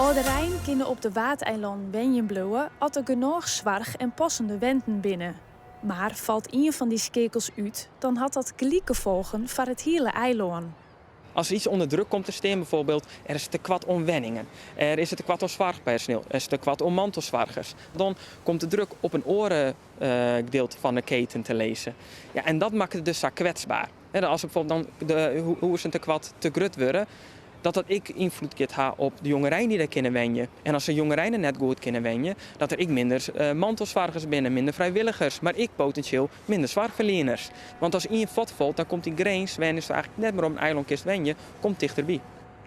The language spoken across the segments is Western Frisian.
Alderein kinne op de Waadeilannen wenjen bliuwe as der genôch soarch en passende wenten binne. Mar falt ien fan dy skeakels út, dan hat dat gelyk gefolgen foar it hiele eilân. As iets ûnder druk komt te stean, bijvoorbeeld er is tekoart oan wenningen, er is tekoart oan soarchpersoniel, er is tekoart oan mantelsoargers, dan komt de druk op in oare gedeelte fan de keten te lizzen. Ja, en dat makket it dus sa kwetsber. As bijvoorbeeld dan de hûzen tekoart te grut wurde, dat dat ek ynfloed giet ha op de jongerein dy't dêr kinne wenje. En as de jongereinen net goed kinne wenje, dat der ek minder mantelsoargers binne, minder frijwilligers, mar ek potinsjeel minder soarchferlieners. Want as ien fuortfalt, dan komt dy grins, wêrynst eigentlik net mear op in eilân kinst wenje, komt tichterby.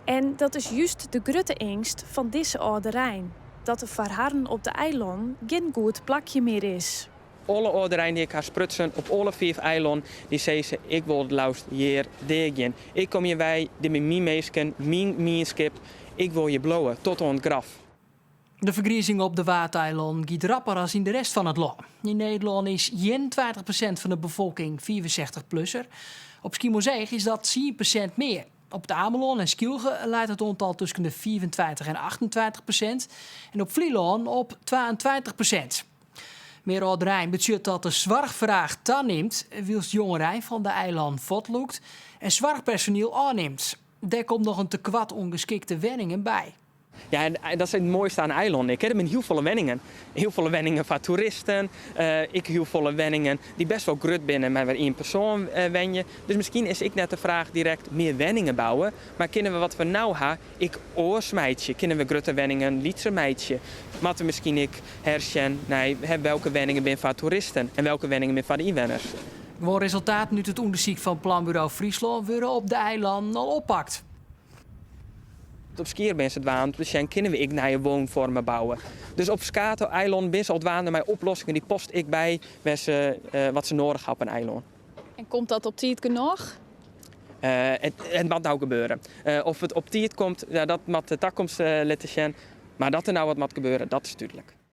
En dat is just de grutte eangst fan dizze âlderein, dat der foar harren op de eilannen gjin goed plakje mear is. Alle âlderein dy't ik ha sprutsen op alle fiif eilannen, dy sizze: ik wol it leafst hjir deagean. Ik kom hjir wei, dit binne myn minsken, myn mienskip. Ik wol hjir bliuwe, tot oan it graf. De fergrizing op de Waadeilannen giet rapper as yn de rest fan it lân. Yn Nederlân is 21% fan de befolking 65-plusser. Op Skiermûntseach is dat 10% mear. Op it Amelân en Skylge leit it oantal tusken de 25 en 28% en op Flylân op 22%. Mear âlderein betsjut dat de soarchfraach tanimt, wylst jongerein fan de eilannen fuortlûkt en soarchpersoniel ôfnimt. Dêr komt noch in tekoart oan geskikte wenningen by. Ja, en dat is it moaiste oan eilân. Ik der binne hiel folle wenningen. Hiel folle wenningen foar toeristen. Ek hiel folle wenningen dy't bêst wol grut binne, mar wêr ien persoan wenje. Dus miskien is ek net de fraach direkt mear wenningen bouwe, mar kinne we wat we no ha ek oars meitsje? Kinne we grutte wenningen lytser meitsje? Moatte we miskien ek hersjen nei welke wenningen binne foar toeristen en welke wenningen binne foar de ynwenners? Guon resultaten út it ûndersyk fan Planbureau Fryslân wurde op de eilannen al oppakt. Op Skier binne se dwaande te sjen kinne we ek nije woonfoarmen bouwe. Dus op ferskate eilannen binne se al dwaande mei oplossingen dy't past ek by wêr se, wat se nedich ha op in eilân. En komt dat op tiid genôch? It moat no gebeure. Oft it op tiid komt, ja, dat moat de takomst litte sjen. Mar dat der no wat moat gebeure, dat is dúdlik.